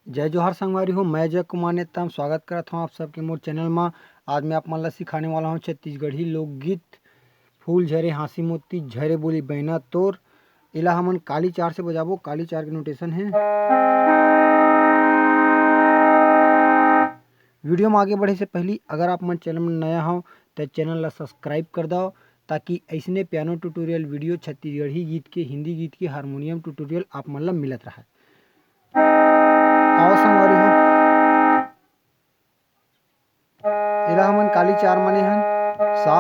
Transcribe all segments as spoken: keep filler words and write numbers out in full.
जय जोहार संगवारी हो, मैं जय कुमार नेताम। स्वागत करत हूँ आप सबके मोर चैनल मा। आज मैं आप मन ला सिखाने वाला हूँ छत्तीसगढ़ी लोकगीत फूल झरे हाँसी मोती झरे बोली बैना तोर। एला हमन काली चार से बजाबो। काली चार के नोटेशन है। वीडियो में आगे बढ़े से पहली अगर आप मन चैनल में नया हो तो चैनल ला सब्सक्राइब कर दो, ताकि ऐसने पियानो ट्यूटोरियल वीडियो छत्तीसगढ़ी गीत के, हिंदी गीत के हारमोनियम ट्यूटोरियल आप मन ला मिलत रहे। आओ संगवारी हो, एला हमन काली चार माने हन सा,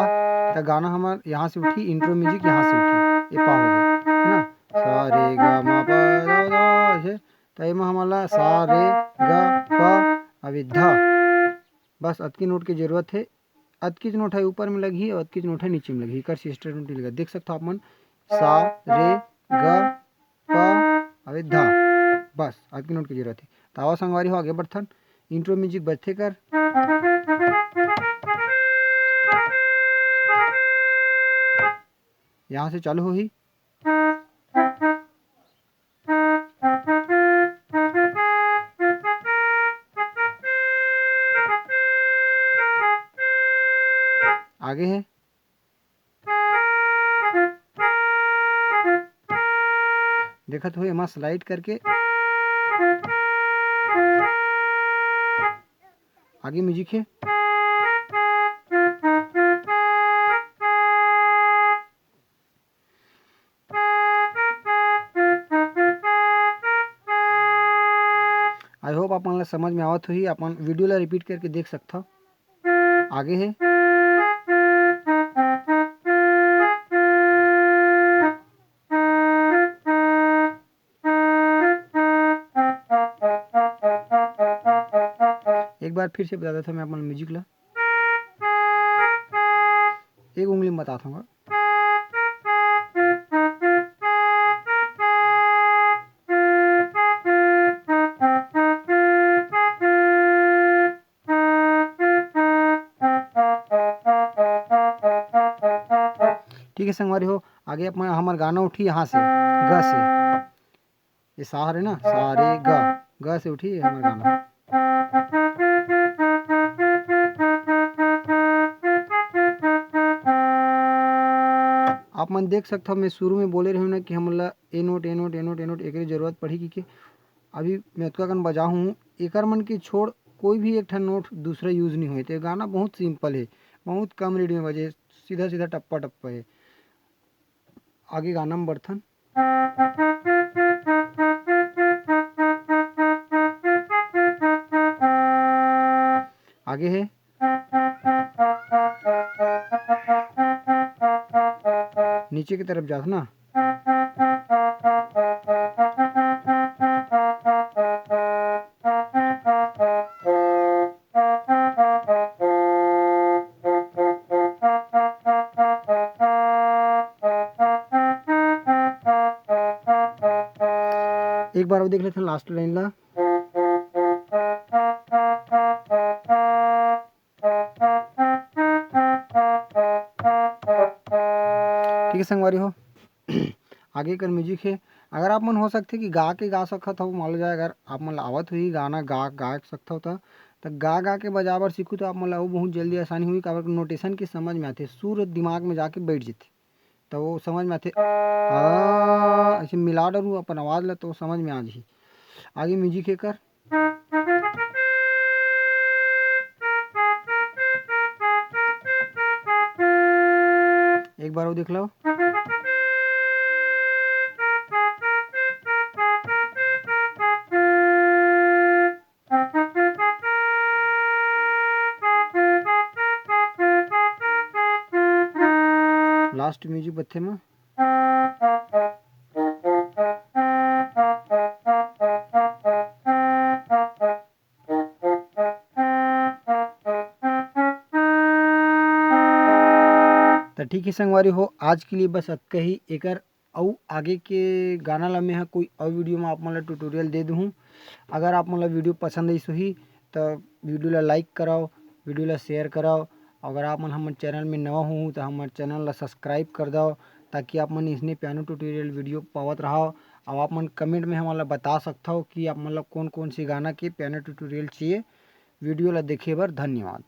त गाना हमर यहाँ से उठी, इंट्रो म्यूजिक यहाँ से उठी, ये पा हो गया, है ना? सा रे गा मा पा धा धा, ऐसे। त एमा हमन ला सा रे गा पा अभी धा, बस अतकी नोट के जरूरत है। अतकीच नोट है ऊपर में लगही और अतकीच नोट है नीचे में लगही, एकर सिस्टर नोट लगा। देख सकते हो आप मन, सा रे गा पा अबे धा, बस अतकी नोट की जरूरत है। तो आवा संगवारी हो, आगे बढ़थन। इंट्रो म्यूजिक बजथे कर, यहाँ से चालू होही। आगे है, देखत हो एमा स्लाइड करके आगे म्यूजिक है। आई होप आप मन ला समझ में आवत होही। अपन वीडियो ला रिपीट करके देख सकथव। आगे है। एक बार फिर से बता देता हूँ मैं अपन म्यूजिक ला। एक उंगली में बताता हूँ। ठीक है संगवारी हो, आगे अपन हमर गाना उठी यहाँ से, ग से। ये सा हरे ना, सा रे ग, ग से उठी हमर गाना। आप मन देख सकथव, मैं शुरू में बोले रहे ना कि हमन ला ए नोट, ए नोट, ए नोट, ए नोट, एकरे जरूरत पड़ही कि, कि अभी मैं ओतका कन बजा हूँ, एकर मन के छोड़ कोई भी एक ठन नोट दूसरा यूज नहीं होए। तो ये गाना बहुत सिंपल है, बहुत कम रेट में बजे, सीधा सीधा टप्पा टप्पा है। आगे गाना में बढ़थन। आगे है, नीचे की तरफ जात ना। एक बार अउ देख लेथन लास्ट लाइन ला। ठीक है संगवारी हो, आगे कर म्यूजिक है। अगर आप मन हो सकथे कि गा के गा सकत हव, मान लो जाए अगर आप मन ला आवत होही गाना गा, गा सकत हव त, त गा, गा के बजाए बर सीखू त आप मन ला अउ बहुत जल्दी आसानी होही, काबर नोटेशन के समझ में आथे, सुर दिमाग में जाके बैठ जथे, त वो समझ में आथे। आ, ऐसे मिला डरू अपन आवाज ला तो समझ में आ जही। आगे म्यूजिक है कर। एक बार वो देख लो। लास्ट म्यूजिक बथे में। त ठीक है संगवारी हो, आज के लिए बस अतका ही। एकर अउ आगे के गाना ला मैं ह कोई अउ वीडियो में आप मन ला ट्यूटोरियल दे दूहूँ। अगर आप मन ला वीडियो पसंद आइस होही त वीडियो ला लाइक कराओ, वीडियो ला शेयर कराओ। अगर आप मन हमर चैनल में नवा हो त हमर चैनल ला सब्सक्राइब कर दो, ताकि आप मन इसने पियानो ट्यूटोरियल वीडियो पावत रहो। अब आप मन कमेंट में हमन ला बता सकथव कि आप मन ला कौन कौन सी गाना के पियानो ट्यूटोरियल चाहिए। वीडियो ला देखे बर धन्यवाद।